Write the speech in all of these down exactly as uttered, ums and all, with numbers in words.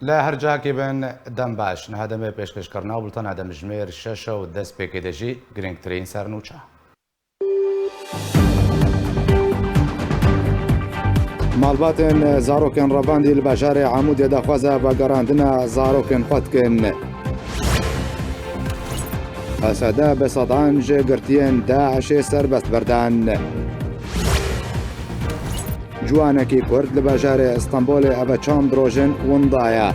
Li her cihekê bin, dem baş. Niha demê pêşkêşkirina bultena demjimêr şeş û destpêkê de jî girîngtirîn sernûçe. Malbatên zarokên revandî li bajarê Amûdê daxwaza vegerandina zarokên xwe dikin. H S D bi sedan ji girtiyên DAIŞê serbest berdan. Ciwanekî Kurd li bajarê Stenbolê ev çand roj in winda ye.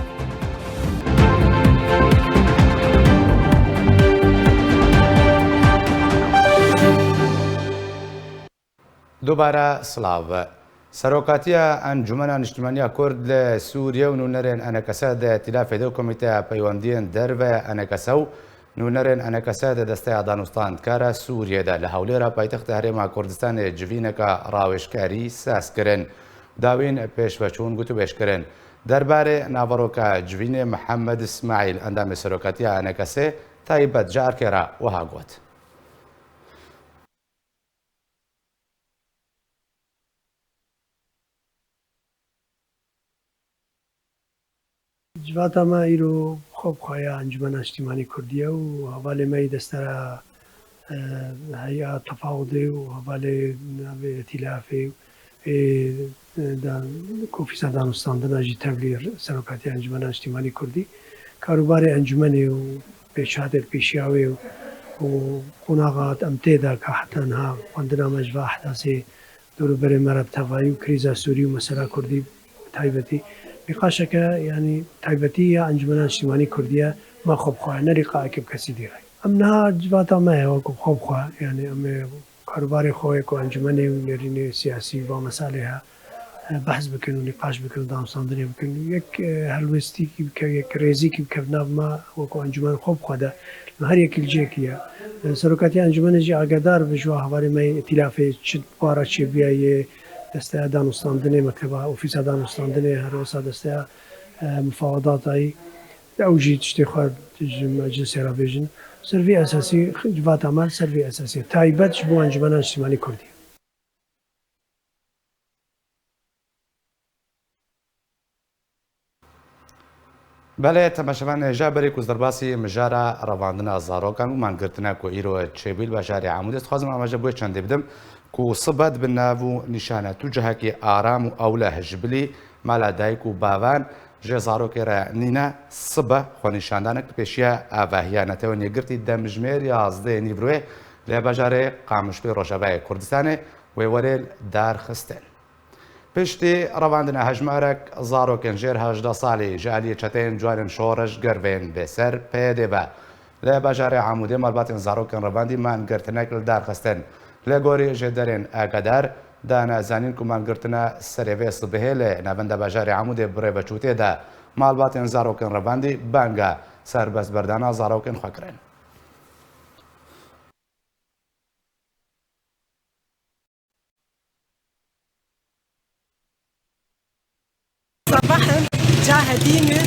Dubare silav. Serokatiya Encûmena Niştimaniya Kurd li Sûriye û nûnerên ENKS di Tîlafê de Komîteya Peywendiyên Derve ENKS û nûnerên ENKS di Desteya Danûstandkara Sûriye de li Hewlêra paytexta Herêma Kurdistanê civîneka rawêjkarî saz kirin. Dawîn pêşveçûn gotûbêj kirin. Derbarê naveroka civînê Mihemed Îsmaîl, endamê Serokatiya ENKSê, taybet ji erkê re wiha got. Civata me îro xwe bi xwe ya Encûmena Niştîmanî Kurdî ye û hevalê me yê destera, e, heya tefawudê û hevalê navê tîlafê û ê, e, da, Ofîsa Danûstandina jî tevlî Serokatiya Encûmena Niştîmanî Kurdî. Karûbarê encûmenê û pêşhatê pêşiya wê û, û qonaxa em tê de ka heta niha xwendina me ji va ehdasê dor û berê me re bi tevayî û krîza Sûrî û mesela Kurdî bi taybetî, nîqaşeke, yanî taybetî ya Encûmena Niştîmanî Kurdî ye, me xwe bi xwe ye, ne lîqayeke bi kesî dî re. Em niha civata me ye, wekî xwe bi xwe, yanî em ê karûbarê xwe wê ku encûmenê û nêrînê siyasî va meselê he, e, behs bikin û nîqaş bikin û danûstandinê bikin. Yek, e, helwestîkî bike, yek rêzîkî bike nav me wekî encûmen xwe bi xwe de. Li her yekî li cihekî ye. E, Serokatiya Encûmenê jî agedar be ji wa hevalê me yê îtîlafê çi bara çêbûye yê desteya danûstandinê, mekteba ofîsa danûstandinê, her wisa desteya, e, mifawedatayî. Ew jî tiştê xwe ji meclisê re bêjin. Ser vî esasî, civata me ser vî esasî ye. Taybet ji bo Encûmena Niştîmanî Kurdî. Belê, temaşevanê, ji berî ku ez derbasî mijara revandina zarokan û mangirtina ku îro çêbû li bajarê Amûdê, dixwazim amaje bo wê çendê bidim ku sibe di bin nav û nîşane tu cihekî aram û ewleh ji bilî mala dayik û bavan jê zarokê re nîne. Sibe xwenîşandanek di pêşiya avahiya Netewên Yekgirtî demjimêr yazdehê nîvroyê li bajarê Qamişloyê Rojavayê Kurdistanê wê werê li dar xistin. Piştî revandina hejmarek zarokên jêr hejdeh salî ji aliyê çeteyên ciwanên şoreşger bên bêser P Y D ve li bajarê Amûdê malbatên zarokên revandî mangirtinek li dar xistin. Li gorî jêderên agedar, dane zanîn ku mangirtina serê vê sibihê li navenda bajarê Amûdê bi rêveçûtê de malbatên zarokên revandî banga serbestberdana zarokên xwe kirin. Sabah im, cahê dîn e,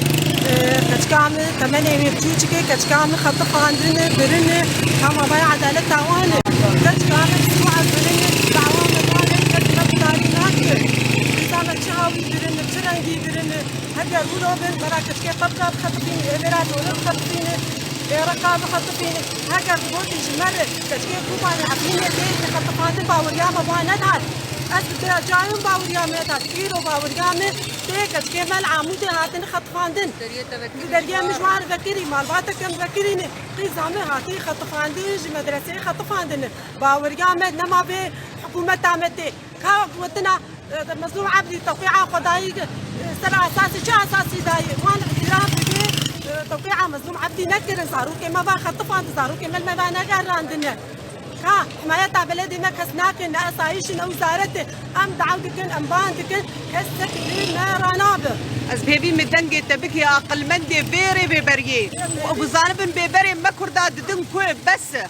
keçika min temenê wê biçûçik e, keçika min xetifandin e, birin e, ka mavaya edalet dawan e. Keçika min siwa birin e, dawa min wan e, kes me gudarî nake. Dîsa me çi hawî birin e, çi rengî birin e. Heger wilo bin, me ra keçikê qebka bixetifîne, ê vêra dore bixetifîne, ê reqa bixetifîne. Heger gotî ji me re keçikê Kobanê Efrînê tê, tê xetifandin, baweriya me wa nedat. Ez bi dereceya min baweriya min nedat. Îro baweriya min tê keçikê me li Amûdê hatine xetifandin. Li deriyê min ji wan re vekirî, malbateke min vekirîne. Qîza min hatî xetifandin, ji medreseyê xetifandine. Baweriya me nema vê hikûmeta me tê. Ka gotina, e, Mezlûm Ebdî tewqîa xwe dayî, e, ser esasê çi esasî dayî? Wan îtiraf bike, e, tewqîa Mezlûm Ebdî nekirin, zarokê me va xetifandin, zarokê me li me va negerandine. Ka himayeta beledê me kes nakin, ne esayîş, ne wizaret e. Em daw dikin, em ban dikin, kesek li me ranabe. Ez bi hêvî me dengê te bike aqilmendê vê rê vê beriyê. Û ew bizanibin bê berê me Kurda didin ku bes e.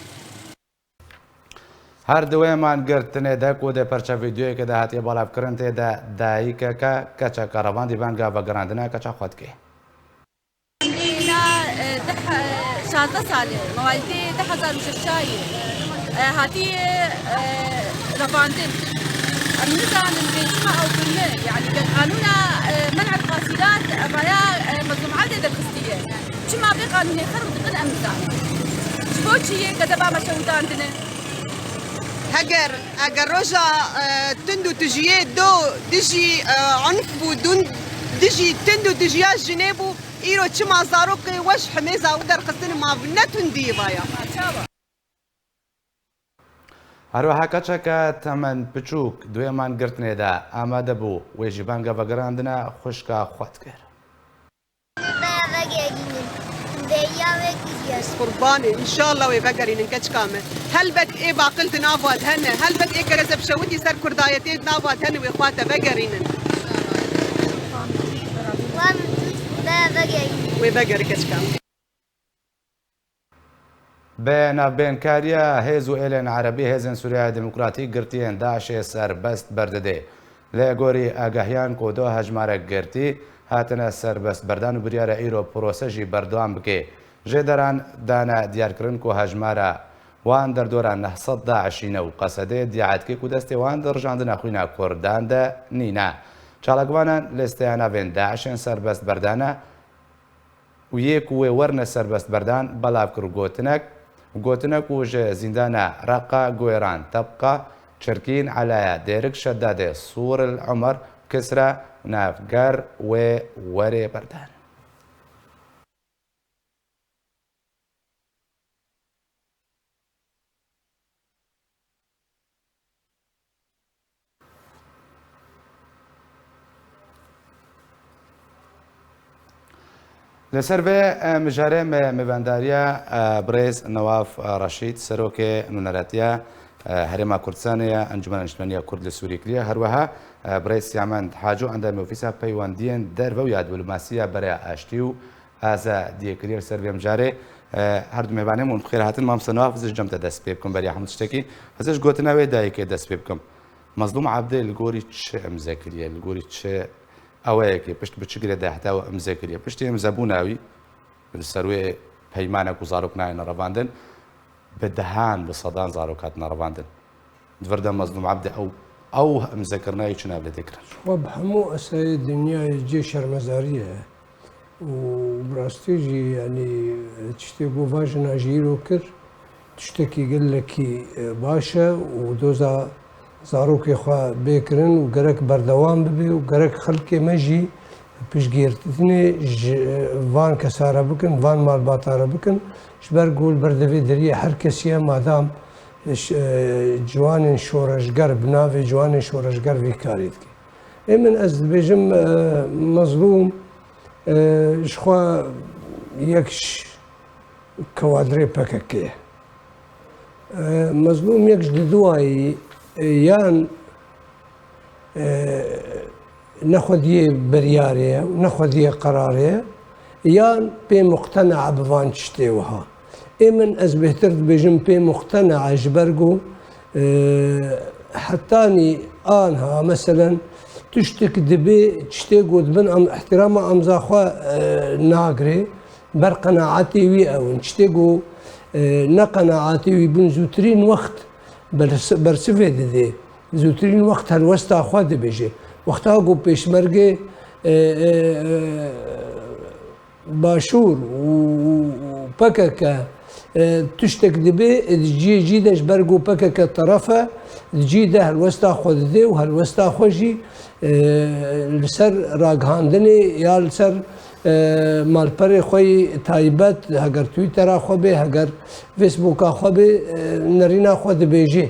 Her di wê mangirtinê de ku di perça vîdeoyekê de hatiye balavkirin tê de dayikeke keçeke revandî venga vegerandina keça xwe dike. Îna, e, deh, e, şazdeh salê, mewalîdê du hezar û şeş çayê, e, hatiye, e, revandin. Em nizanin bê çima ew birine, yanî gel qanûna, e, men'el qasîrat, evaya, e, Mezlûm Ebdê derxistiye. Çima vê qanûnê xerb dikin em nizanin. Ji bo çi yê gazeba me şewitandine? Heger, eger roja, e, tund û tijiyê do dijî, e, unf bû, dun, dijî tund û tijiya jinê bû, îro çima zarokê we ji himêza wî derxistin ma ne tundiyê vaya? Çawa? Her wiha keçeke temen piçûk di wê mangirtinê de amade bû, wê jî banga vegerandina xwişka xwe dikir. Baya vegerînin. Beriya wê kiriye. Ez qurbanê, înşallah wê vegerînin keçika me. Helbet ê baqil di nava de hene, helbet ê gezeb şewitî ser kurdayetê di nava de hene, wê xwe te vegerînin. Wan baya vegerînin. Wê vegerî keçika me. Bi navbênkariya hêz û êlên erebî, hêzên Sûriya Demokratîk girtiyên DAIŞê serbest berdidê. Li gorî agahiyan ku du hejmarek girtî hatine serbest berdan û biryar e îro prose jî berdewam bike. Jêderan dane diyarkirin ku hejmara wan derdora neh sed DAIŞî ne û Qesedê îdia dike ku destê wan di rijandina xwîna Kurdan de nîne. Çalakvanan lîsteya navên DAIŞên serbest berdan e. û yê ku wê werne serbestberdan belav kir û gotinek, gotinek û ji zîndana Reqa guêran Tebqa, Çirkîn Elaya, Dêrik Şedadê, Sûr el Umer, Kisra, Navger wê werê berdan. Li ser vê, e, mijarê me mêvendariya, e, birêz Newaf, e, Reşîd, Serokê Nûneretiya, e, Herêma Kurdistanê ya Encûmena Niştimaniya Kurd li Sûrî kiriye. Her wiha, e, birêz Siyamend Haco, endamê Ofîsa Peywendiyên Derve û ya Diplomasî ya Bereya Aştî û Azadiyê kiriye li ser vê mijarê. E, her du mêvanên min bi xêr hatin. Mamoste Newaf, ez ê ji cem te dest pê bikim beriya hemû tiştekî. Ez ê ji gotina wê dayikê dest pê bikim. Mezlûm Ebdê li gorî çi imze kiriye? Li gorî çi awayekê, pişt bi çi girê de heta we imze kiriye? Piştî imzebûna wî, li ser wê peymanek û zarok nayêne revandin, bi dehan, bi sedan zarok hatine revandin. Di vir de Mezlûm Ebdê ew, ew imzekirina wî çi navletê kirin? Xwe bi hemû esayê dinyayê cê şermezariyê ye. Û bi rastî jî, yanî, tiştê ku van jina jî îro kir, tiştekî gelekî, e, baş e û doza zarokê xwe bê kirin û gerek berdewam bibe û gerek xelkê me jî piştgirtinê ji, e, van kesa re bikin, van malbata re bikin, ji ber ku li ber devê deriyê her kesî ye, madam, e, ş-, e, ciwanên şoreşger, bi navê ciwanên şoreşger vî karî dike. Ê min, ez dibêjim, e, Mezlûm, e, ji xwe yek ji kewadrê P K K ye. E, Mezlûm yek ji diduwayî, e, yan, e, ne xwediyê biryarê ye û ne xwediyê qerarê ye, yan pê muqtenea bi van tiştê wiha. Ê min, ez bêhtir dibêjim pê muqtenea, ji ber ku, e, hetanî anha, meselen, tiştek dibe, tiştê ku dibin em, îhtîrama emza xwe, e, nagirê, ber qenaetê wî ew in. Tiştê ku, e, ne qenaetê wî bin, zûtirîn wext bers-, bersivê didê. Zûtirîn wext helwesta xwe dibêje. Wexta ku pêşmergê, e, e, e, Başûr û, û, û P K K, e, tiştek dibe, e, di cihê cî de, ji ber ku P K K teref e, di cî de helwesta xwe didê û helwesta xwe jî, e, li ser ragihandinê ya li ser, e, malperê xwe yî taybet, heger Twittera xwe bê, heger Facebooka xwe bê, e, nerîna xwe dibêjê.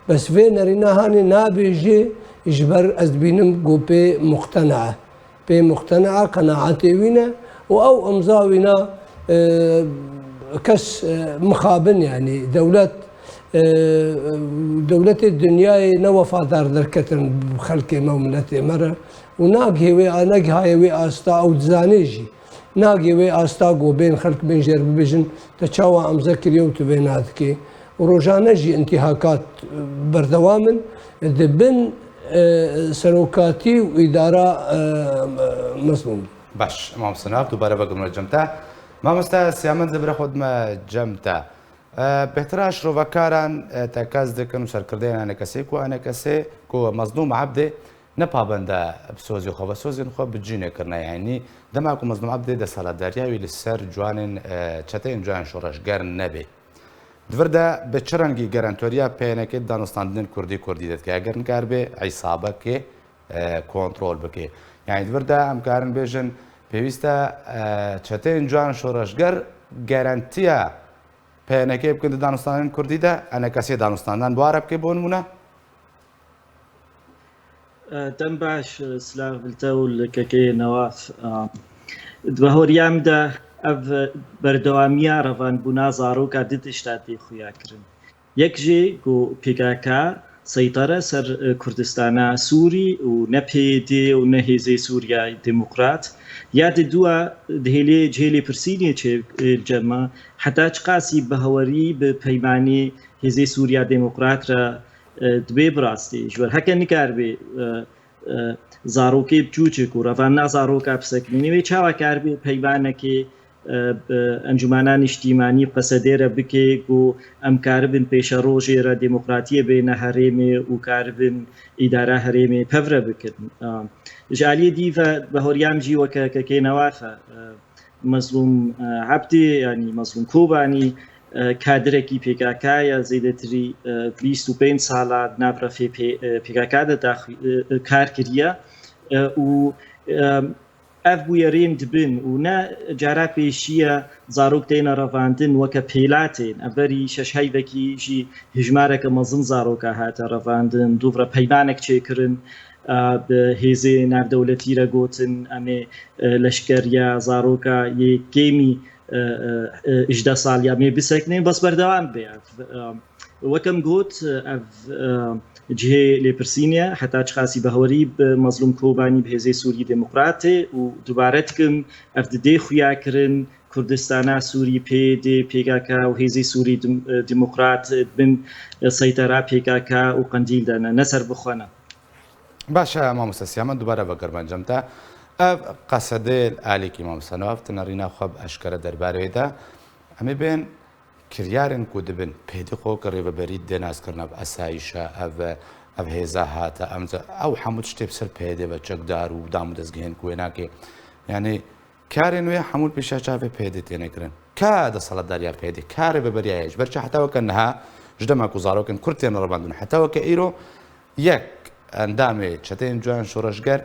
Bes vê nerîna hanê nabêjê, ji ber ez dibînim ku pê muqtena e. Pê muqtena, qenaetê wî ne û ew imza wî ne, e, kes, e, mixabin, yanî dewlet, e, dewletê dinyayê ne wefadar derketin bi xelkê me û miletê me re û nagihê wê, negihaye wê asta, ew dizanê jî. Nagê wê asta ku bên xelk bên jêr bibêjin, te çawa emze kiriye û tu vê nadikê? Û rojane jî întîhakat, e, berdewam in. Di bin, e, serokatî û îdara, e, Mezlûm. Baş, Mamoste Newaf, dubare vegirim cem te. Mamoste Siyamend, zibire xwe dime cem te. E, bêhtira şirovekaran, e, tekez dikin û serkirdeyên enekesê ku enekesê ku Mezlûm Ebdê ne pabende bi sozê xwe ve, sozên xwe bi cînê kirine. Yanî dema ku Mezlûm Ebdê desthilatdariya wî li ser ciwanên, e, çeteyên ciwanên şoreşger nebê. Di vir de bi çi rengî garantoriya P N K danûstandinên Kurdî Kurdî de dike? Eger nikaribe îsabekê, e, kontrol bike. Yanî di vir de em karin bêjin, pêwîst e, e, çeteyên ciwanên şoreşger garantiya P N K bikin di danûstandinên Kurdî de, enekesê danûstandan bi ware bike bo nimûne? Dem baş, silav li te û li kekê Newaf. Di bahoriyê em de ev berdewamiya revandbûna zaroka di tişta tê xuya kirin. Yek jî ku P K K seytare ser Kurdistana Sûrî û ne P Y D û ne Hêzê Sûriya Demokrat, ya di dua dihêlê cihê lêpirsînê çê cema heta çiqasî bawerî bi peymanê Hêzê Sûriya Demokrat re e, dibê bi rastî ji ber heke nikaribe, e, e, zarokê biçûçik û revandina zaroka bisekinîne, wê çawa karibe peymanekê, e, bi Encûmena Niştîmanî Qesedê re bike ku em karibin pêşerojê re demokratiyê bêne herêmê û karibin îdara herêmê pevre bikin. E, ji aliyê dî ve bahoriyam jî weke kekê Newaf e, e, Mezlûm, e, Ebdî, yanî Mezlûm Kobanî, e, kadirekî P K K ya zêdetirî, e, bîst û pênc sala di nav refê P-, e, P K K de daxi-, e, e, kar kiriye, e, û, e, ev bûyerên dibin û ne cara pêşî ye zarok têne revandin weke pêlatên. Ev berî şeş heyvekî jî hijmareke mezin zaroka hate revandin, dûv re peymanek çêkirin, e, bi hêzê navdewletî re gotin, em ê, e, leşkeriya zaroka yê kêmî, e, e, e, hejdeh saliya mê bisekinin, bes berdewam be. Ev, e, wek em got, ev, e, cihê lêpirsînê ye, heta çiqasî behwerî bi Mezlûm Kobanî bi Hêzê Sûrî Demokratê û dubare dikim, ev di dê xuya kirin, Kurdistana Sûrî, P Y D, P K K û Hêzê Sûrî Dim-, e, Demokrat, e, di bin, e, seytera P K K û Qendîl de ne, ne serbixwe ne. Baş e, mamoste Siyamen, dubare vegerim cem te. Ev Qesedê li alîkî, mamoste Newaf, tu nerîna xwe bi eşkere derbarê wê de. Em ê bên kiryarên ku dibin, P Y D xwe weke rêveberî dê naskirina, ev esayîş e, ev, ev hêza hate, em ze-, ew hemû tiştê bi ser P Y D ve çekdar û dam û dezgehên ku wê nake. Yanî karên wê hemû pêşiya çavê P Y D têne kirin. Ka desthilatdariya P Y D, ka rêveberiya ye, ji ber çi heta weke niha, ji dema ku zarokên Kurd tên revandin heta weke îro, yek endamê çeteyên ciwanên şoreşger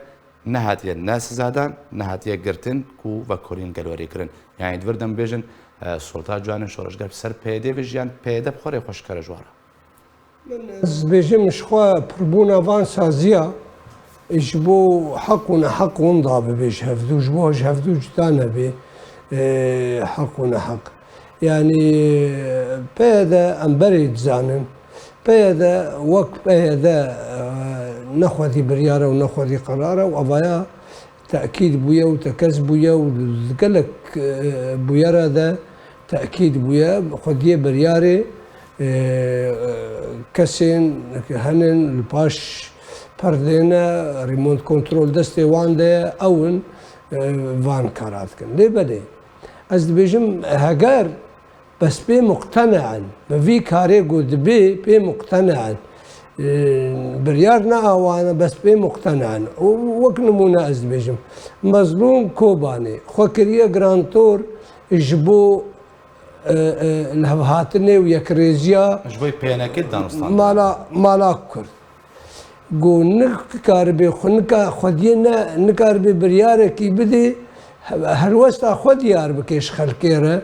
nehatiye ne sizadan, nehatiye girtin ku vekolîn gelwerî kirin. Yanî di vir de em bêjin, e, sulta ciwanên şoreşger bi ser P Y D ve jî yan P Y D bi xwe rê xweş kere ji wan re. Min ez dibêjim ji xwe pirbûna van saziya ji bo heq û neheq winda bibe ji hevdû, ji bo ji hevdû cuda nebe, e, heq û neheq. Yanî P Y D em berê dizanin. P Y D wek P Y D, e, ne xwedî biryar e û ne xwedî qerar e û evaya tekîd bûye û tekez bûye û gelek, e, bûyera de tekîd bûye. Xwediyê biryarê, e, kesên henin li paş perdê ne, remote control destê wan de ye, ew in, e, van kara dikin. Lê belê, ez dibêjim, heger bes pê muqtene in, bi vî karê ku dibê pê muqtene in, e, biryar ne awa ne, bes pê muqtene in. Û wek nimûne ez dibêjim, Mezlûm Kobanê xwe kiriye grantor ji bo, e, e, lihevhatinê û yekrêziya Ji bo P N K danûstandin. mala, mala Kurd. Ku nikaribe xwe, nika-, xwediyê ne, nikaribe biryarekî bidê, he-, helwesta xwe diyar bike ji xelkê re.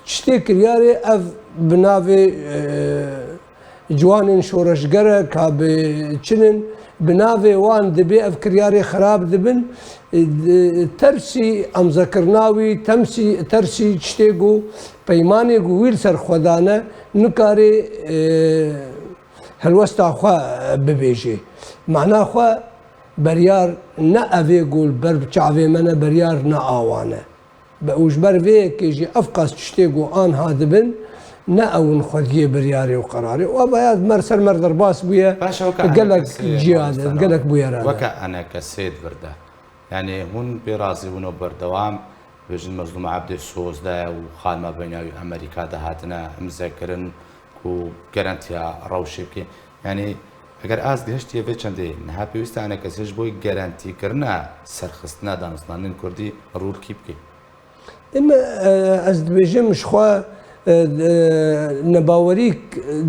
Tiştê kiryarê ev bi navê, e, ciwanên şoreşger e, ka bi çin in, bi navê wan dibê ev kiryarê xirab dibin. E, di-, tersî emzekirina wî, temsî-, tersî tiştê ku peymanê ku wî li ser xwe dane, nikare, e, helwesta xwe bibêjê. Mana xwe beryar ne ev ê ku li ber çavê me ne, beryar ne awa ne. Be-, û ji ber vê yekê jî ev qas tiştê ku anha dibin, ne ew in xwediyê biryarê û qerarê. Û ev ya mer ser mer derbas bûye, Baş e, weke gelek enekesê, ciya de, mamoste gelek Newaf, bûyera de. Weke enekesê di vir de. Yanî hûn bê razî bûn û berdewam bêjin Mezlûm Ebdê soz de û xanima Benyawî Amerîka de hatine imze kirin ku garantiya rewşê bike. Yanî Eger ez gihiştiye vê çendê, niha pêwîst e enekesê ji bo garantîkirina serxistina danûstandin kurdî rûl kî bike? Eme, e, ez dibêjim ji xwe, e, e, nebawerîk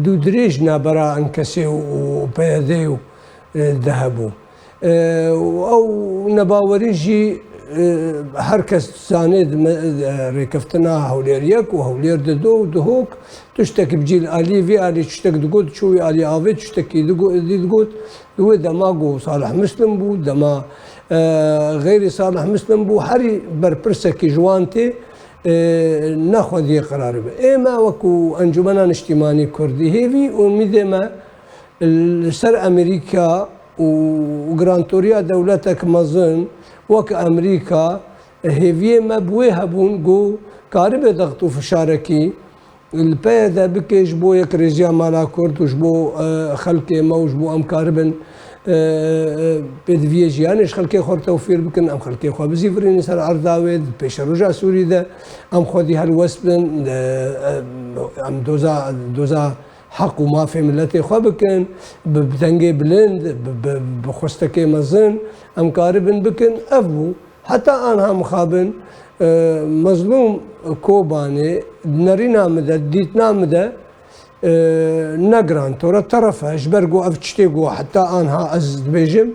dûdirêj nabera enkesê û P Y D û, e, de hebû. E, û ew nebawerî jî, e, her kes dizane di me, e, rêkeftina Hewlêr yek û Hewlêr dido û Duhok tiştek bi cî li alî vî alî tiştek digot, çû wî alî avê tiştekî digo-, dî digot. Di wê dema ku Salih Muslim bû, dema, e, xeyrî Salih Muslim bû, herî berpirsekî ji wan tê, e, ne xwediyê qerar be. Ê me wekû Encûmena Niştîmanî Kurdî hêvî û umîdê me li ser Amerîka û garantoriya dewletek mezin wek Amerîka, hêviyê me bi wê hebûn ku karibe dext û fişarekî li P Y D bike ji bo yekrêziya mala Kurd û ji bo, e, xelkê me û ji bo em karibin, e, e, pêdiviyê jiyanê ji xelkê xwe re tewfîr bikin, em xelkê xwe bizîvirînin ser erda wê, di pêşeroja Sûrî de em xwedî helwest bin, e, e, em doza, doza heq û mafê miletê xwe bikin, bi, bi dengê bilind, bi, bi, bi xwestekê mezin em karibin bikin. Ev bû. Heta anha mixabin, e, Mezlûm Kobanê, di nerîna min de, di dîtina min de, e, ne garantor e, teref e, ji ber ku ev tiştê ku heta anha ez dibêjim,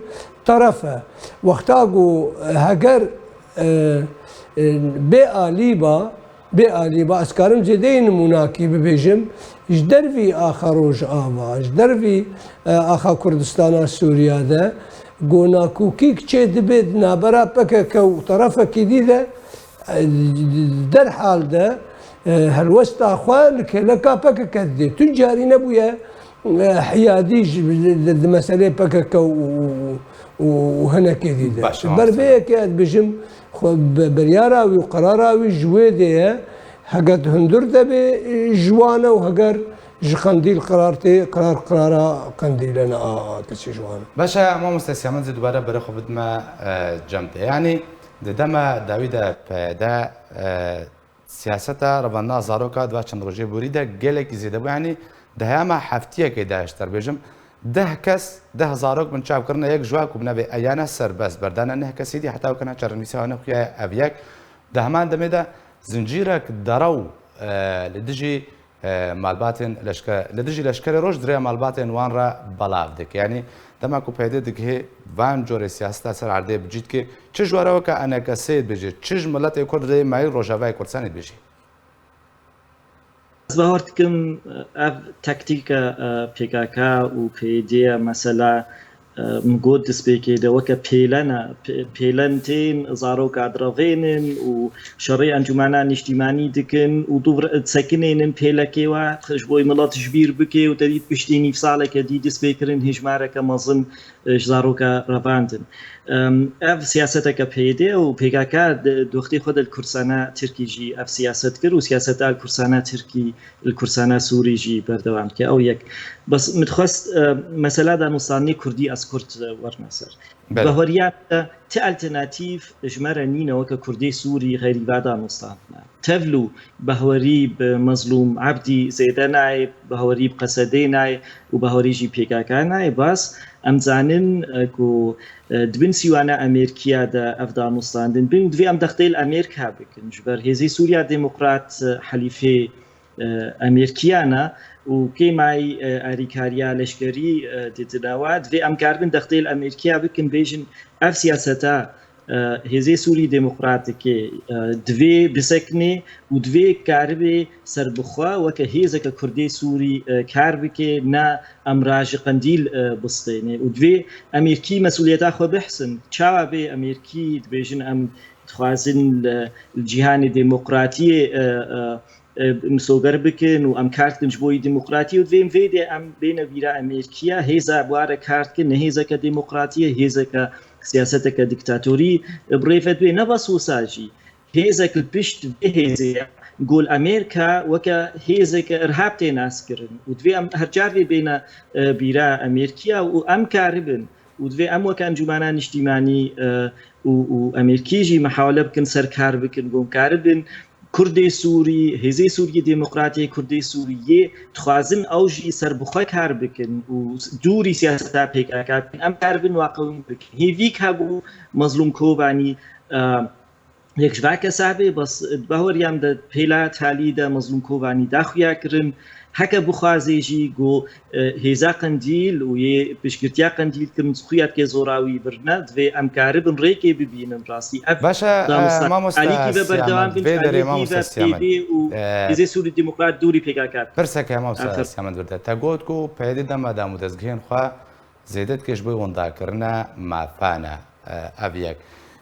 teref e. Wexta ku, e, heger, e, e, bê alî ba, bê alî ba, ez karim zêdeyî nimûnakî bibêjim, ji dervî axa Rojava, ji dervî, e, axa Kurdistana Sûriya de, ku nakokîk çê dibe di navbera P K K û terefekî dî de, e, derhal de, e, helwesta xwe li kêleka P K K didê. Tu carî nebûye, e, hiyadî ji, di, di meselê P K K û, û, û hinekê dî de. Baş, Ber vê yekê ez dibêjim, xwe be-, biryara wî û qerara wî ji wê dê ye, heger hundir de bê, e, ji wan e û heger ji Qendîl qerar tê, qerar, qerara Qendîl e, ne a, a kesê ji wan e. Baş e, mamoste Siyamend, zê dubare berê xwe bidime, e, cem te. Yanî di dema dawî de P Y D, e, siyaseta revandina zaroka di va çend rojê borî de gelekî zêde bû. Yanî di heyama heftiyekê de, ez dibêjim, deh kes, deh zarok bin çavkirine, yek ji wan ku binavê Eyane Serbest berdane neh kesî dî, heta wekî niha çarenivîsa wan xuya ev yek. Di heman demê de zincîrek derew, e, li dijî, e, malbatên leşke-, li dijî leşkerê roj di rêya malbatên wan re belav dike. Yanî dema ku P Y D digihê van corê siyaseta ser erdê bi cî dike, çi ji we re weke enekesê dibêje, çi ji miletê Kurd rê mayî Rojavayê Kurdistanê dibêje? Ez bawer dikim, ev taktîka, e, P K K û P Y D ye, mesela, e, min got destpêkê de weke pêlen e, pê-, pêlen tên, zaroka direvênin û şerê encûmena niştîmanî dikin û dûv re-, disekinênin pêlekê we, ji bo milet ji bîr bike û te dît piştî nîv saleke dî destpêkirin hêjmareke mezin, e, ji zaroka revandin. Em, ev siyaseteke P Y D û P K K di, di wextê xwe de li Kurdistana Tirkî jî ev siyaset kir û siyaseta li Kurdistana Tirkî, li Kurdistana Sûrî jî berdewam dike. Ew yek. Bes min dixwest, e, mesela danûstandinê Kurdî ez kurt, e, werime ser. Belê. Bahweriya te ti alternatîf ji me re nîne weke Kurdê Sûrî xeyrî va danûstandine. Tevlû Bahwerî bi Mezlûm Ebdî zêde nayê, Bahwerî bi Qesedê nayê û Bahwerî jî P K K nayê. Bas em zanin, e, ku, e, di bin sîwana Amerîkiya de ev danûstandin bin, divê em dextê li Amerîka bikin. Ji ber Hêzê Sûriya Demokrat, e, helîfê, e, Amerîkiya ne û kêmayî, e, alîkariya leşkerî, e, didine we. Divê em karibin dextê li Amerîkiya bikin, bêjin ev siyaseta e, Hêzê Sûrî Demokratîkê, e, divê bisekine û divê karibe serbixwe weke hêzeke Kurdê Sûrî, e, kar bike, ne em re ji Qendîl, e, bistêne û divê Amerîkî mesûliyeta xwe bihsin. Çawa bê Amerîkî dibêjin em dixwazin li, li cîhanê demokratiyê, e, e, e, misoger bikin û em kar dikin ji bo yî demokratî û divê em vê dê em bêne bîra Amerîkiya, hêza bi wa re kar dikin, ne hêzeke demokratî ye, hêzeke siyaseteke dîktatorî, e, bi rê ve divê ne bes wisa jî hêzek li pişt vê hêzê ye, ku li Amerîka weke hêzeke irhab tê naskirin û divê em her car vê bêne, e, bîra Amerîkiya û em karibin û divê em weke Encûmena Niştîmanî, e, û, û Amerîkî jî mihawele bikin ser kar bikin, ku em karibin Kurdê Sûrî, Hêzê Sûriyê Demokratê, Kurdê Sûriyê dixwazin ew jî serbixwe kar bikin û dûrî siyaseta P K K bikin. Em karibin wa qewî bikin. Hêvîk hebû Mezlûm Kobanî, e, yek ji va kesabê, bes di baweriyam de pêla talî de Mezlûm Kobanî daxuya kirin. Heke bixwazê jî ku, e, hêza Qendîl û yê piştgirtiya Qendîl kirin xuya dike zora wî birine, divê em karibin rêkê bibînin rastî. Ev Baş e, e, danûsta mamoste alîkî ve berdewam Siyamed, bin, vê derê alîkî mamoste ve Siyamed. P D û E, Hêzê Sûrî Demokrat dûrî P K K. Pirseke mamoste Axir. Siyamed birde. Te got ku P Y D dema damûdezgehên xwe zêde dike ji bo wendakirina mafan e, e, ev yek.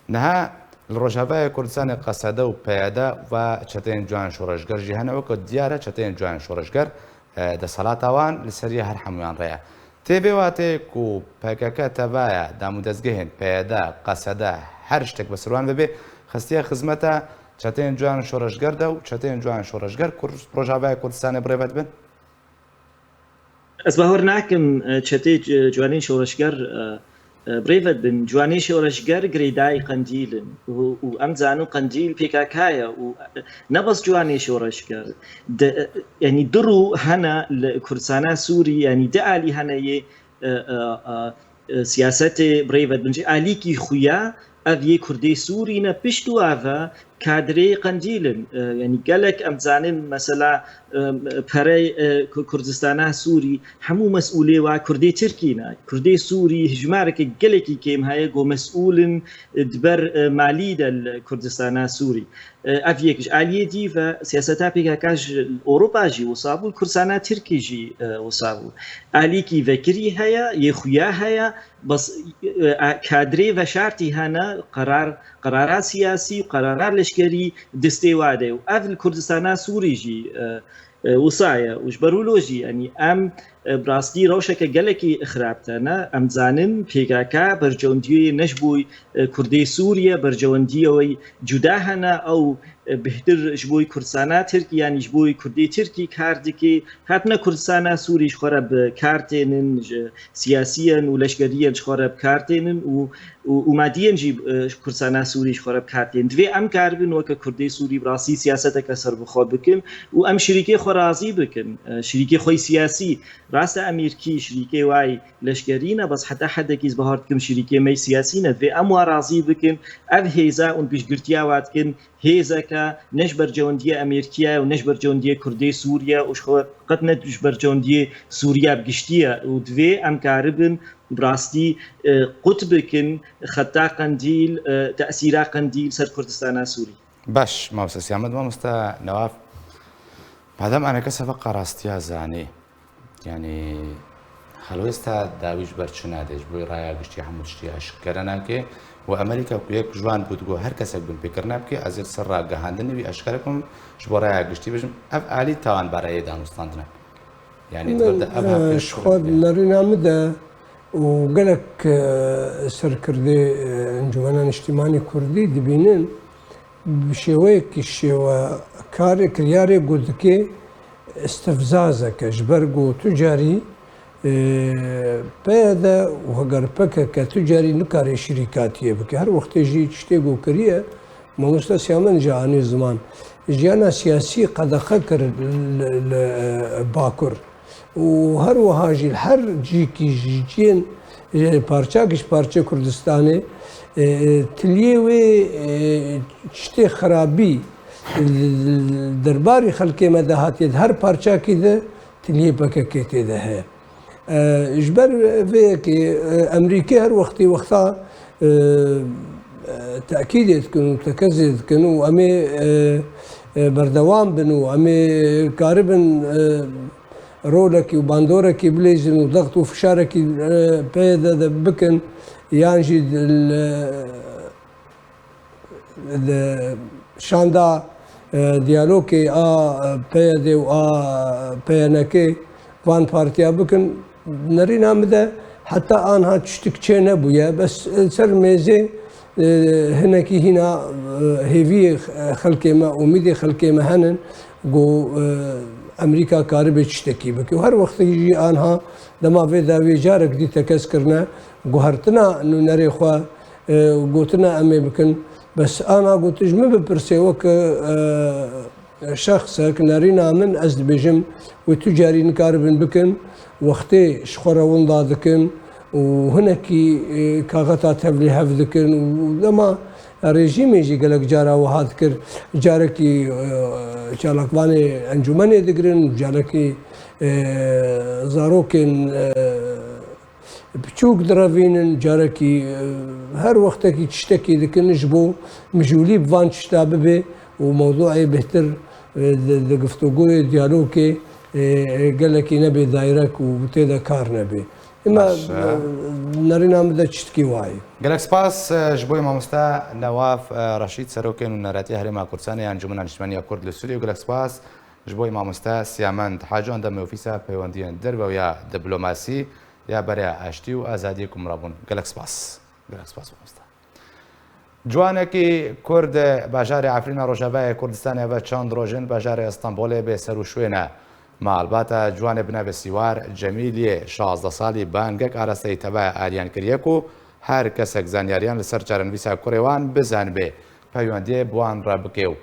Niha li Rojavayê Kurdistanê Qesede û P Y D ve çeteyên cuyan şoreşger jî hene. Weke diyar e, çeteyên cuyan şoreşger, e, desthilata wan li ser yê her hemûyan re ye. Tê vê watê ku P K K tevaya damûdezgehên P Y D, Qesede, her tiştek bi ser wan vebê, xestiye xizmeta çeteyên cuyan şoreşger de û çeteyên cuyan şoreşger Kur-, Rojavayê Kurdistanê birêve dibin? Ez bawer nakim, e, çetê c-, ciwanên şoreşger, e, e, birêve dibin. Ciwanê şoreşger girêdayî Qendîl in û, û em dizanin Qendîl P K K ye û, e, ne bes ciwanê şoreşger. De, e, yanî du rû hene li Kurdistana Sûrî, yanî du alî hene yê, e, e, e, e, siyasetê birêve dibin. Ji alîkî xuya ev yê Kurdê Sûrî ne, pişt wa ve kadrê Qendîl in. E, yanî gelek em dizanin mesela, e, perey, e, Ku-, Kurdistana Sûrî hemû mesûlê wa Kurdê Tirkî ne. Kurdê Sûrî hijmareke gelekî kêm heye ku mesûl in, e, di ber, e, malî de li Kurdistana Sûrî. E, ev yek ji aliyê dî ve siyaseta P K K ji Ewropa jî wisa bû, Kurdistana Tirkî jî, e, wisa bû. Alîkî vekirî heye, yê xuya heye, bes, e, kadrê veşartî hene, qerar, qerara siyasî û qerara leşkerî destê wa de ye. Û ev li Kurdistana Sûrî jî, e, e, wisa ye. Û ji ber wilo jî, yanî em, e, bi rastî rewşeke gelekî xirab tene. Em dizanin P K K bercewendiyê ne ji bo, e, Kurdê Sûriye, bercewendiyê wê cuda hene. Ew, e, bêhtir ji bo Kurdistana Tirkî, yanî ji bo Kurdê Tirkî kar dike. Hatine Kurdistana Sûrî ji xwe re bi kar tênin, ji siyasiyen û leşkeriyen ji xwe re bi kar tênin û, û, û madiyen jî, e, ji Kurdistana Sûrî ji xwe re bi kar tênin. Divê em karibin weke Kurdê Sûrî bi rastî siyaseteke serbixwe bikin û em şirîkê xwe razî bikin. E, şirîkê xwe yî siyasî, rast e, Amerîkî şirîkê wayî leşkerî ne, bes heta hedekî ez bawer dikim şirîkê me yî siyasî ne. Divê em wa razî bikin. Ev hêza û piştgirtiya wa dikin hêzeke ne ji bercewendiyê Amerîkiye û ne ji bercewendiyê Kurdê Sûriye û ji xwe qet ne ji bercewendiyê Sûriye bi giştî ye û divê em karibin bi rastî, e, qut bikin xeta Qendîl, e, tesîra Qendîl ser Kurdistana Sûrî. Baş, mamoste Siyamed, mamoste Newaf, madem aneke sebeqa rastiya zanî, Yanî helwêsta dawî ji ber çi nade? Ji bo raya giştî hemû tiştî eşkere nake û Amerîka ku yek ji wan bû digot her kesek binpêkirina bike, ez ê li ser ragihandinê wî eşkere bikim, ji bo raya giştî bijim. Ev alî tawan bareyê danûstandine. Yanî di ber de ev Min, e, hevpêş ji xwe di nerîna min de û gelek, e, serkirdê, e, Encûmena Niştîmanî Kurdî dibînin, bi şêweyekî şêwe karê kiryarê ku dike istifzazeke, ji ber ku tu carî, e, P Y D û heger P K K tu carî nikare şirîkatiyê bike. Her wextê jî tiştê ku kiriye, mamoste Siyamen jî anî ziman. Jiyana siyasî qedexe kir li, li, e, Bakur. Û her wiha jî li her cîkî ji ciyên, e, parçak ji parçe Kurdistanê, e, tiliyê wê, e, tiştê xirabî, e, derbarî xelkê me de hatiye, di her parçakî de tiliyê P K K tê de heye. E, ji ber vê yekê, e, Emerîkê her wextî wexta, e, e, tekîdê dikin û tekezê dikin û em ê, e, e, berdewam bin û em ê karibin, e, rolekî û bandorekî bileyzin û dext û fişarekî, e, P Y D de bikin, yan jî di, li, di şanda, e, diyalogê a, e, P Y D û a, e, P Y N K van partiya bikin, nerîna min de heta anha tiştik çê nebûye. Bes, e, ser mêzê, e, hinekî hîna, e, hêviyê, e, xelkê me, umîdê xelkê me henin. Ku, e, Amerîka karibe tiştekî bike. Û her wextê jî anha dema vê dawiyê carek dî tekez kirine, guhertina nûnerê xwe, e, gotina em ê bikin, Bes ana ku tu ji min bipirsê weke, e, şexsek, nerîna min, ez dibêjim, wê tu carî nikaribin bikin, wextê ji xwe re winda dikin û hinekî, e, kaxeta tevlî hev dikin û dema rejîmê jî gelek cara wiha dikir. Carekî, e, çalakvanê encûmenê digirin, carekî, e, zarokên, e, piçûk direvînin, carekî, e, her wextekî tiştekî dikin ji bo mijûlî bi van tişta bibe û mewdûê bêhtir, e, di, di guftûgoyê, diyalogê, e, e, gelekî nebê direct û tê de kar nebê. Îma, Baş e. e, nerîna min de tiştkî wayê. Gelek spas, e, ji bo mamoste Newaf, e, Reşîd, serokê nûneratiya Herêma Kurdistanê ya Encûmena Niştimaniya Kurd li Sûriyê. Gelek spas ji bo mamoste Siyamend Hacî, endamê Ofîsa Peywendiyên Derve û ya Diplomasî ya Bereya Aştî û Azadiyê ku min re bûn. Gelek spas. Gelek spas, mamoste. Ciwanekî Kurd bajarê Efrîna Rojavayê Kurdistanê ve çend roj in bajarê Stenbolê bê ser û şwê ne. Malbata ciwanê bi navê Sîwar Cemîl yê şazdeh salî bangek arasteyî tevaya aliyan kiriye ku her kesek zanyariyan li ser çarenivîsa kurê wan bizanibe, peywendiyê bi wan re bike û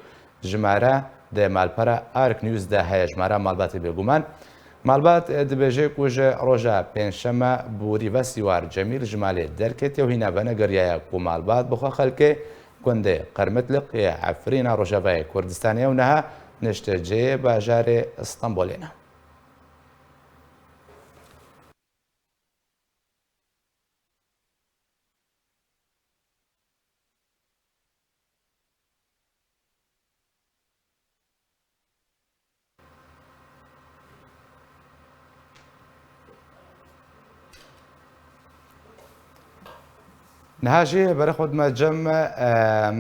jimare di malpera Ark News de heye, jimara malbatê bêguman. Malbat, e, dibêje ku ji roja pêncşeme borî ve Sîwar Cemîl ji malê derketiye û hîna venegeriyaye ku malbat bi xwe xelkê gundê Qermitliq yê Efrîna Rojavayê Kurdistanê ye û niha niştecihê bajarê Stenbolê ne. Niha jî berê xwe dime cem, e,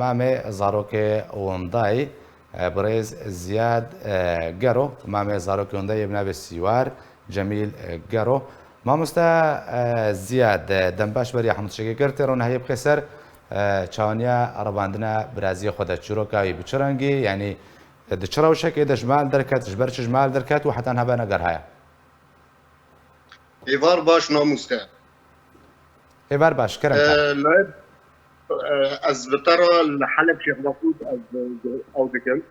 mamê zarokê windayî, e, birêz Ziyad, e, Gero, mamê zarokê windayî yê bi navê Sîwar Cemîl, e, Gero. Mamoste, e, Ziyad, e, dem baş beriya hemû tiştekê kir, têro nehiyê bixê ser, e, çawaniya revandina biraziyê xwe de çîroka wî bi çi rengî, yanî, e, di çi rewşekê de ji mal derket, ji ber çi ji mal derket û heta niha venegerhaya? Êvar baş, mamoste. Êvar baş, kerem ke. E, layê, e, ez bi te re li Heleb Şêx Mesûd ez, e, ew dikim.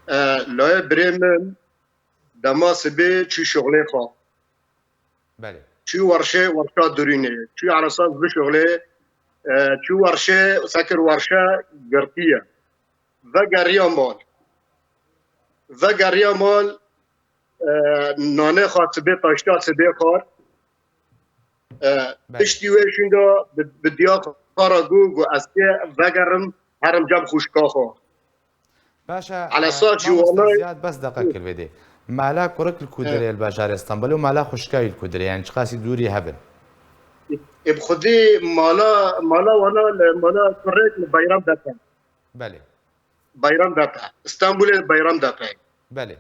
E, layê birê min dema sibê çû şixulê xwe. Belê. Çû werşê, werşa durînê. Çû eresa bi şixulê, e, çû werşê, sekir werşe girtiye. Vegeriya mal. Vegeriya mal, e, nanê xwe sibê taşta, sibê xwar. E, Belê. Piştî wê şûnda bi, bi diya xwe re got, got, "Ez kê vegerim, herim cem xwişka xwe." Baş e, Elesar e, jî mamoste wanay- Ziyad, bes deqekil vê dê. Mala kurik li ku dirê li bajarê Stenbolê û mala xwişka wî li ku dirê, yani çiqasî dûrî hev in? Ê bi xwedî mala, mala wana li, mala kurek li Beyram Depe. Belê. Beyram Depe. Stenbolê Beyram Depe. Belê.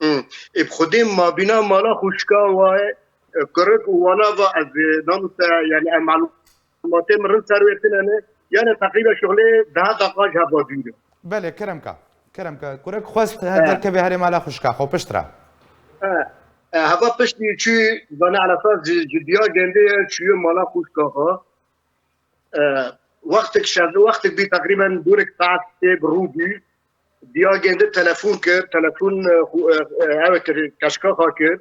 Hmm. Ê bi xwedî mabîna mala xwişka wa ye, e, kurik û wana va ez, e, namûste, yani em malûmatê min rind ser wê tine ne, yani teqrîben şixulê deha deqa ji heva dûr e. Belê, kerem ke. Kerem ke. Kurik xwest he derkevê herê mala xwişka xwe pişt re. E, e, heva piştî çû, zane elesa ji, ji diya gêndê ye, çûye mala xwişka xwe. E, wextek şev, wextek bî teqrîben dûrek saet sê bi rû bî. Diya gêndi telefon kir, telefon, e, xu-, e, e, ew kir, keşka xwe kir.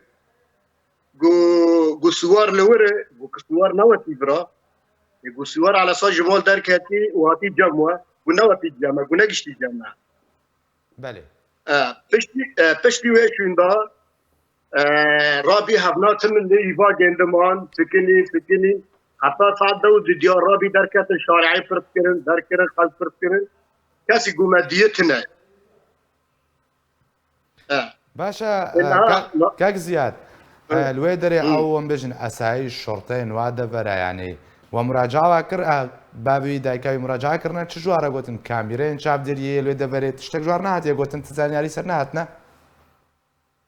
Gu, gu siwar li wir e, gu ki siwar newetî vira. E, gu siwar elesa ji mal derketî û hatî cem we. Gu newetî cem me, gu negiştî cem me. Belê. E, piştî, e, piştî wê şûnda, e, rabî hevna tim li hîva gêndiman, fikinî, fikinî. Heta saet dew di diya rabî derketin, şareyê pirs kirin, derkirin, xelk pirs kirin. Kesî ku me diyê tine. E. Baş e, Ê, e, niha, kak, na- kak Ziyad, Hı. e, li wê derê Hı. ew, em bêjin, esayî şorteyên wa devera, yanî, we muracawa kir, e, bavê wî, dayika wî muracawa kirine, çi ji wan re gotin, kamîreyên çavdêriyê li wê deverê, tiştek ji wan re nehatiye gotin, ti zanyarî ser nehatine?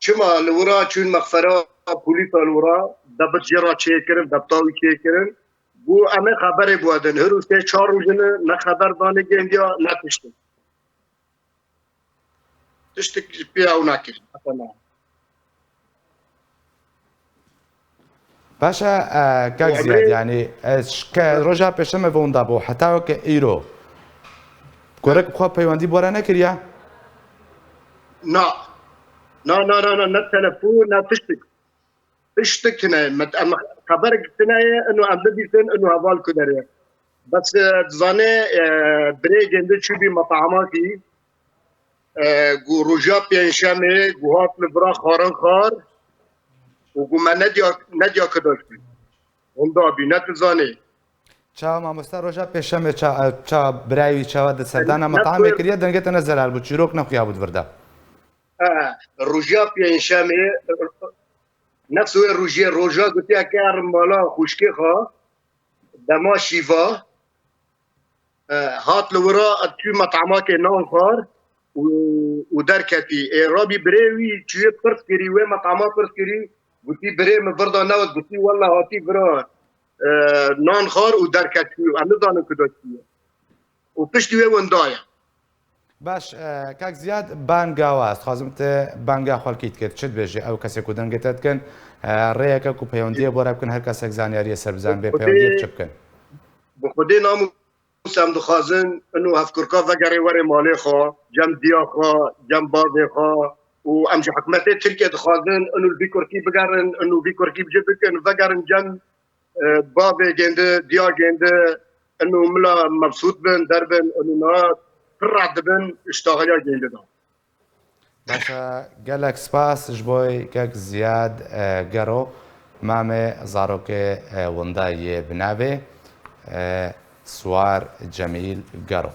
Çima li wira çûn mexfera polîsa li wira, debit jê re çêkirin, debta wî çêkirin, got, "Em ê xeberê bi we din." Hir û sê çar roj in ne xeber danê gêndiya, ne tiştin. Tiştek ji pê ew nekir. Mesela. Baş e, e, kak Ziyad, yanî, e, ş-, ke roja pêşemê ve winda bû, heta weke îro. Kurek bi xwe peywendî bi we re nekiriye? Na. Na, na, na, na, ne telefon, ne tiştik. Tiştik tine, met-, em xeberek tine ye, ino em bibîsin, ino heval ku derê. Bes, e, dizane, e, birê gêndi çûbî metamakî, e, ku roja pênşemê, ku hat li vira xarin xar, û ku me nediya, nediya kidoşkî. Hunda bî, ne tu zanî. Ça mamoste roja pêşemê ça, ça birayî wî çawa di serdana metamê kiriye, dengê te ne zelal bû, çîrok nexuya bû di vir de. E, roja pênşemê, nefs wê rojê, roja gotiya ke erim mala xwişkê xwe, dema şîva, e, hat li wira, çû metamakê nan xwar û, û derketî. Ê rabî birê wî çûyê pirs kirî, wê metama pirs kirî, gotî, "Birê min vir da newt." Gotî, "Wella hatî vira, e, nan xwar û derket çû. Em nizanin ku da çûye." Û piştî wê winda ye. Baş, e, kak Ziyad, banga we, ez dixwazim te banga xelkî dikit. Çi dibêjî ew kesê ku dengê te dikin? E, rêyeke ku peywendiye bo re bikin, her kesek zanyariyê ser bizan bê, peywendiye bi çi bikin? Bi Xwedê nam û Em dixwazin ino hevkurka vegerê were malê xwe, cem diya xwe, cem bavê xwe û em ji hikûmetê Tirkiyê dixwazin ino vî kurkî bigerin, ino vî kurkî bi cih bikin, vegerin cem, e, bavê gêndi, diya gêndi, ino mila mebsût bin, derbin, ino niha pir reht dibin ji taxeliya gêndi de. Baş e, gelek spas ji bo kek Ziyad, e, Gero, mamê zarokê, e, winda yê bi navê, e, Siwar Cemîl Gero.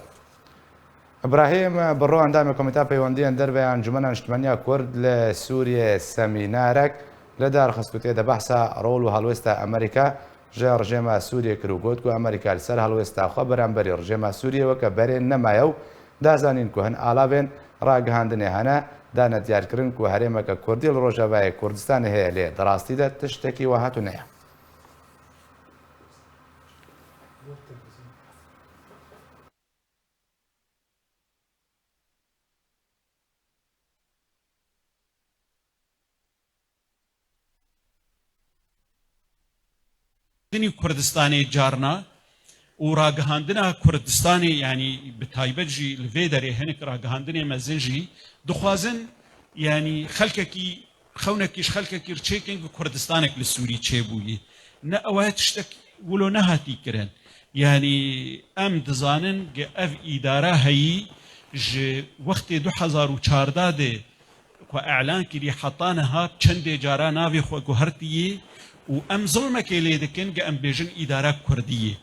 Îbrahîm Birro, endamê Komîta Peywendiyên Derve ya Encûmena Niştimaniya Kurd li Sûriyê semînarek li dar xist û tê de behsa rol û helwêsta Amerîka ji rejêma Sûriyê kir û got ku Amerîka li ser helwêsta xwe beramberî rejêma Sûriyê weke berê nemaye û da zanîn ku hin alavên ragihandinê hene, dane diyarkirin ku herêmeke Kurdî li Rojavayê Kurdistanê heye, lê di rastî de tiştekî wiha tune ye. Kurdistanê carna û ragihandina Kurdistanê, yanî bi taybet jî li vê derê hinek ragihandinê mezin jî dixwazin, yanî xelkekî, xewnekî ji xelkekî re çêkin ku Kurdistanek li Sûrî çêbûyî. Ne ew e tiştek wilo nehatî kirin. Yanî em dizanin ku ev îdara heyî ji wextê du hezar û çardeh de ku elan kirî heta niha çendê cara navê xwe guhertiyê û em zilmekê lê dikin ku em bêjin îdara kurdî ye.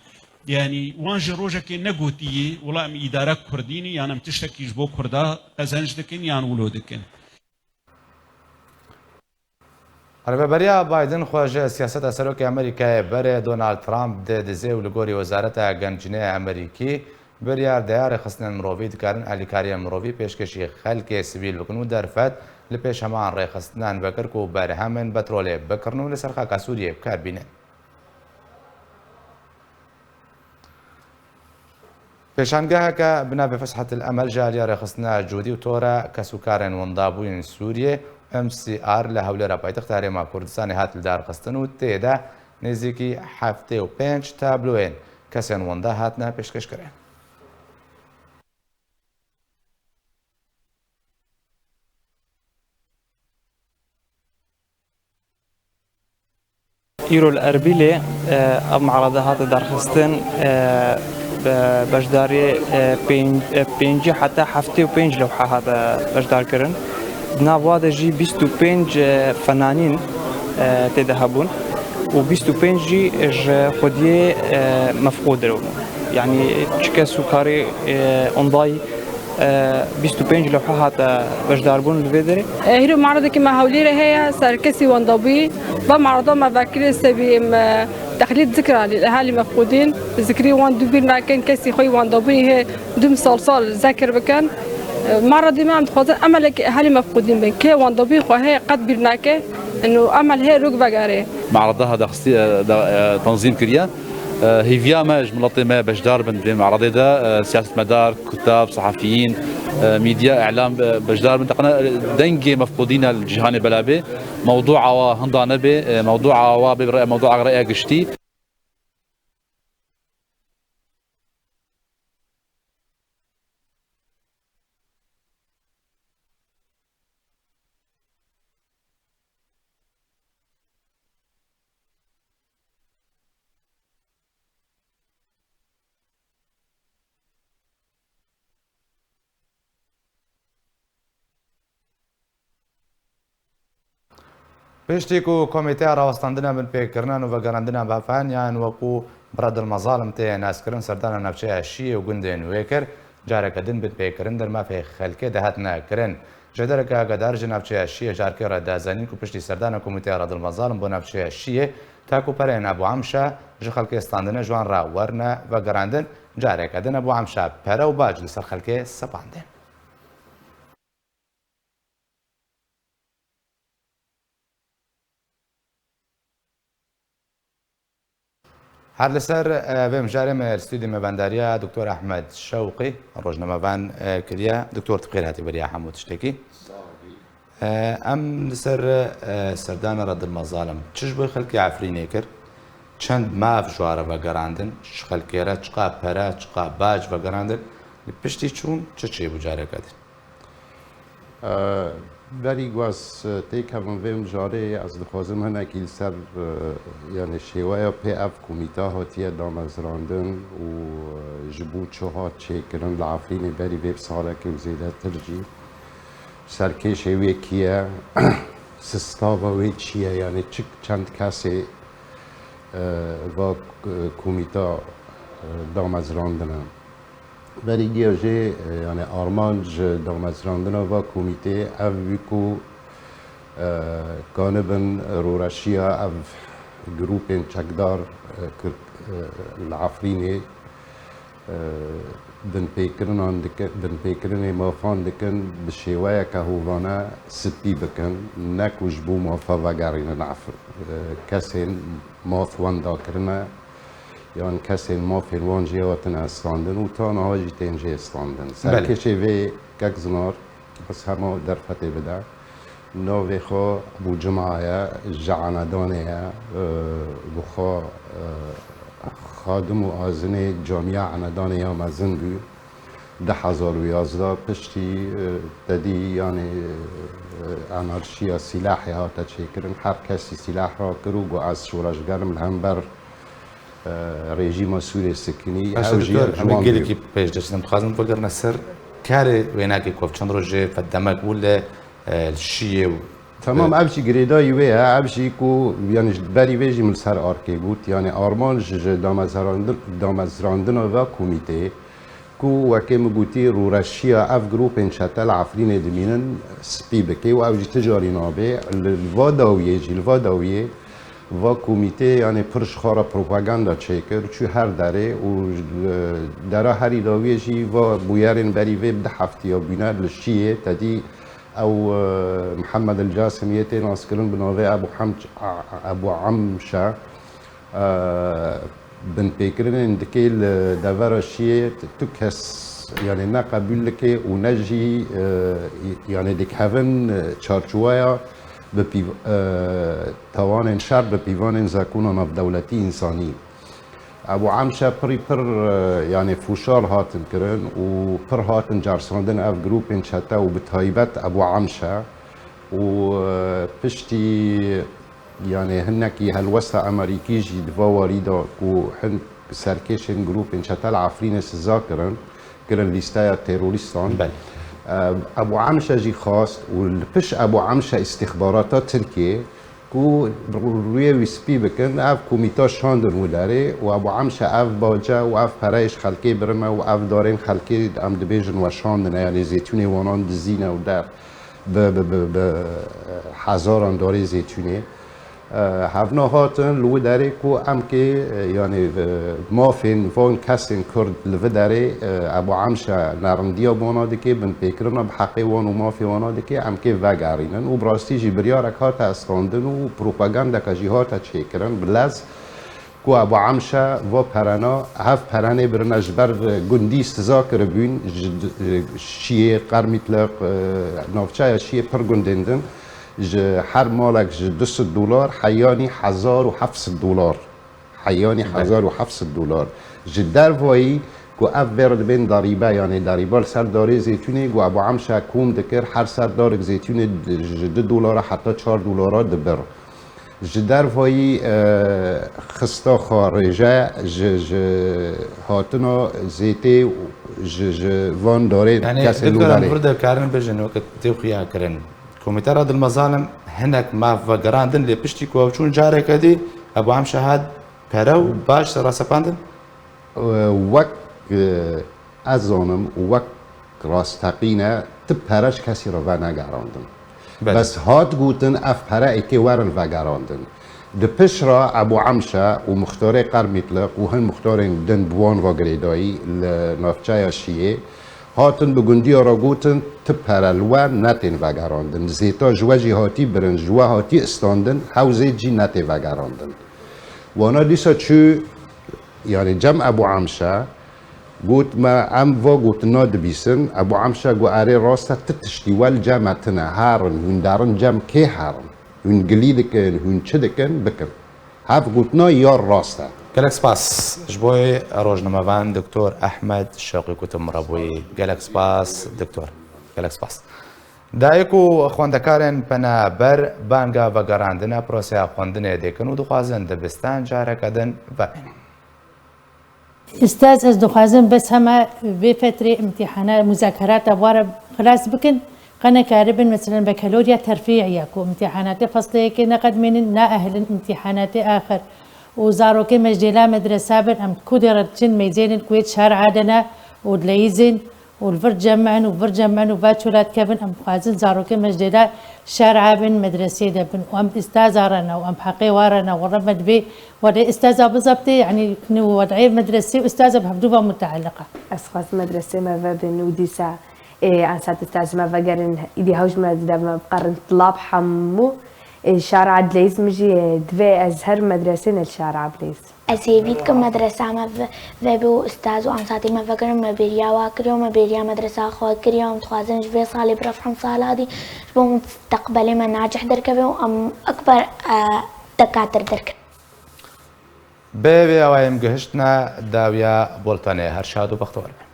Yanî wan ji rojekê negotiyê, wila em îdara kurdî ne, yan em tiştekî ji bo kurda qezenc dikin yan wilo dikin. Rêveberiya Biden xwe ji siyaseta serokê Amerîkayê berê Donald Trump didizê û li gorî Wezareta Gencînê Amerîkî biryar deya rêxistinên mirovî dikarin alîkariyên mirovî pêşkêşî xelkê sivîl bikin û derfet li pêş heman rêxistinan vekir ku berhemên petrolê bikirin û li ser xaka Sûriyê bi kar bînin. Pêşangeheke bi navê Feshetil Emel ji aliya rêxistina Cûdî û Tora kesûkarên windabûyîn Sûriyê, M C R, li Hewlêra paytexta Herêma Kurdistanê hat lidarxistin û tê de nêzîkî heftê û pênc tabloyên kesên winda hatine pêşkêşkirin. Îro li Erbîlê, e, ev me'rada hate derxistin, e, bi beşdariyê, e, pênc-, e, pêncî heta heftê û pênc lewha hate beşdarkirin. Di nav wa de jî bîst û pênc, e, fenanîn, e, tê de hebûn û bîst û pênc jî ji xwediyê, e, mefqûd re bûn. Yanî çi kes û karî, e, ondayî E, bîst û pênc lewha hate beşdarbûn li vê derê. E, hîro me'redekî me Hewlêrê heye, ser kesî wendabûyî. Va me'reda me vekirê sebî em, e, tehlîd zikra li ehelî mefqûdîn. Zikrî wan dû bîr nakin, kesî xwe yî wendabûyî hê dû misalsal zekir bikin. E, me'redî me em dixwazin emelekî ehelî mefqûdîn bin. Kê wendabûyî xwe hê qet bîr nake, û emel hê rûk vegerê. Me'reda hadaxistî, e, da, e, tenzîm kiriye. E, hêviya me ji miletê me beşdar bin vê me'redê de, e, siyasetmedar, kutab, sehafiyîn, Medya, îlam, e, beşdar bin, teqina, e, dengê mefqûdîna li cîhanê bela bê, mewdûa wa hinda nebe, e, mewdûa wa bê re-, mewdûa raya giştî. Piştî ku Komîteya Rawestandina Binpêkirina û Vegerandina Mafan, yan wekû Bira Dilmezalim tê naskirin, serdana navçeya Şiyê û gundên wê kir, careke din binpêkirin der mafê xelkê de hatine kirin. Jêdereke agadar ji navçeya Şiyê jarkê re da zanîn ku piştî serdana Komîteya Radilmezalim bo navçeya Şiyê, ta ku pereyên Ebû Emşa ji xelkê standine ji wan re werine vegerandin, careke din Ebû Emşa pere û bac li ser xelkê sepandin. Her li ser, e, vê mijarê me li stûdyo me vendariya Doktor Ehmed Şewqî, rojnamevan, e, kiriye. Doktor, tu xêr hatî beriya hemû tiştekî. Sağ ol. E, em li ser, e, serdana re dilmezalim. Çi ji bo xelkê Efrînê kir? Çend maf ji wan re vegerandin? Ji xelkê re çiqa pere, çiqa bac vegerandin? Li piştî çûn çi çêbû careke din? E, berî ku ez, e, têkevim vê mijarê, ez dixwazim hinekî li ser, e, yanî şêweya pê ev komîta hatiye damezrandin û, e, ji bo çi hat çêkirin li Efrînê berî vê salekê û zêdetir jî. Serkêşê wê kî ye? Sistava wê çi ye? Yanî çi, çend kesê, e, va, e, komîta, e, damezrandine? Berî giya jê, e, yanî armanc ji damezrandina va komîtê ev bû ku, e, kanibin rûreşiya ev grûpên çekdar, e, Kurd, e, li Efrînê, e, binpêkirinan dike-, binpêkirinê mafan dikin, bi şêweyeke hovane spî bikin, ne ku ji bo mafa vegerînin Efr-, e, kesên maf wenda kirine, yan kesên mafên wan jê hatine standin û ta niha jî tên jê standin. Belê. Serkêşê vê kek Zinar, ez hema derfetê bide. Navê xwe Ebû Cima ye, ji Enedanê ye, e, bi xwe, e, xadim û azinê Camiya Enedanê ya mezin bû. Du hezar û yazdeh piştî, e, tedî, yanî, e, anarşiya sîlahê hate çêkirin. Her kesî sîlah rakir û got, ez şoreşgerim li hember, e, rejîma Sûrê sikinî. Baş e, ew jî doktor, em ji em wan gelekî bû. Pêş diçin. Em dixwazin bigerine ser karê wênakê ku ev çend rojê fed demek bû li, e, li Şiyê û Temam, e, ev jî girêdayî wê ye, ev jî ku, yanî ji berî vê jî min li ser arkê got, yanî armanc ji, ji damezrandin-, damezrandina ve komîteyê, ku wekê min gotî, rûreşiya ev grûpên çete li Efrînê dimînin, spî bike û ew jî ti carî nabe. Li va dawiyê jî, li va dawiyê va komîtê, yanî pir ji xwe re propaganda çêkir, çû her derê û, e, dera herî dawiyê jî va bûyerên berî vê bi du heftiya bûne li Şiyê, tedî ew, e, Mihemed El Casimiyê tê naskirin bi navê Ebû Hemç-, a-, a-, Ebû Emşe. E, binpêkirinên dike li devera Şiyê tu kes, yanî ne qebûl dike û ne jî, e, yanî dikevin, e, çarçoweya bi pîv-, e, tawanên şer bi pîvanên zakona navdewletî însanî. Ebû Emşe pirî pir, e, yanî fûşal hatin kirin û pir hatin cersandin ev grûpên çete û bi taybet Ebû Emşe û, e, piştî Yanî hinekî helwesta Amerîkî jî di va warî de ku hin serkêşên grûpên çete li Efrînê siza kirin, kirin lîsteya terorîstan. Belê. Ev, Ebû Emşe jî xwest û li pişt Ebû Emşe îstîxbarata Tirkiyê ku rûyê wî spî bikin, ev komîta şandin wi derê û Ebû Emşe ev bace û ev pereyê ji xelkê birime û ev darên xelkê em dibêjin weşandine, yanî zêtûnê wanan dizîne û der bi, bi, bi, bi hezaran darê zêtûnê, e, hevna hatin li wî derê ku em kê, e, yanî, e, mafên van kesên Kurd li vî derê, e, Ebû Emşe nerindiya bona dike, binpêkirina bi heqê wan û mafê wana dike, em kê vegerînin û bi rastî jî biryarek hate estandin û propagandeke jî hate çêkirin bi lez. Ku Ebu Emşe va perena, hev perenê birine ji ber gundî siza kiribûn, ji d-, Şiyê, Qermîtliq, e, navçeya Şiyê pir gundên din, ji her malek ji du sed dolar, heyanî hezar û heft sed dolar. Heyanî Belê. hezar û heft sed dolar. Ji dervayî ku ev bêr dibên derîbe, yanê derîbe li ser darê zeytûnê, ku Ebu Emşe kom dikir, her ser darek zeytûnê di-, ji du dolara heta çar dolara dibir. Ji dervayî, e, xista xwe rêje ji, ji hatina zêtê û ji, ji van darê Yani, kesên nû doktor, em derê. Vir de karin bijin wekî tê xuya kirin. Komîtera Dilma Zalim hinek maf vegerandin, lê piştî ku ew çûn careke dî, Ebu Emşe hat pere û baş serasepandin? Wek, e, ez zanim û wek rasteqîn e, ti pere ji kesî re venegerandin. Belê. Bes hat gotin, ev pere êkê werin vegerandin. Di pişt re Ebu Emşe û muxtarê Qermîtliq û hin muxtarên din bi wan ve girêdayî li navçeya Şiyê hatin bi gundiya re gotin, ti pere li we netên vegerandin. Zêta ji we jî hatî birin, ji we hatî istandin, hew zêt jî netê vegerandin. Wana dîsa çû, yanî cem Ebu Emşe, got, me em va gotina dibîsin. Ebu Emşe got, erê rast e, ti tiştî we li cem me tine, herin, hûn derin cem kê herin? Hûn gilî dikin, hûn çi dikin, bikin. Hev gotina ya rast e. Gelek spas ji bo rojnamevan Doktor Ehmed Şewqî ku tu min re bûyî. Gelek spas, Doktor. Gelek spas. Dayik û xwendekarên penaber banga vegerandina proseya xwendinê dikin û dixwazin dibistan careke din vebînin. Ustaz, ez dixwazim bes hema vê fetrê imtîhana, muzakerata wara xilas bikin, qe nekaribin, meselen, bekalorya terfî ya ku imtîhanatê feslê yekê neqedmînin, naehilin imtîhanatê axir. Û zarokê me ji dêla medresa bin, em ku dê re diçin, meyzênin ku yê şar'a de ne û dileyîzin û li vir cem me in û vir cem me in û va çola dikevin, em dixwazin zarokê me ji dêla şar'a bin, medresê de bin û em ustaza re ne û em heqê wa re ne, were me divê, were ustaza bizebtê, yanî, nu wed'ê medresê ustaza bi hevdû ve mutealiq e. Ez dixwazim medresê me vebin û dîsa, ê, ansat ustazê me vegerin, îdî hewş me dide me biqerin tilab hemû, ê, şar'a dileyîz min jî, ê, divê ez her medresê ne li şar'a bileyîz. Ez hêvî dikim medresa me ve-, vebe û ustaz û ansatê me vegerin, me bêriya wa kiriyo, me bêriya medresa xwe kiriyo, em dixwazin ji vê salê bi refhem sala dî, ji bo musteqbelê me nacih derkeve û em ekber, e, dekatir derkevin. Bi vê awayê em gihiştine dawiya boltanê. Her şad û bextewar bin.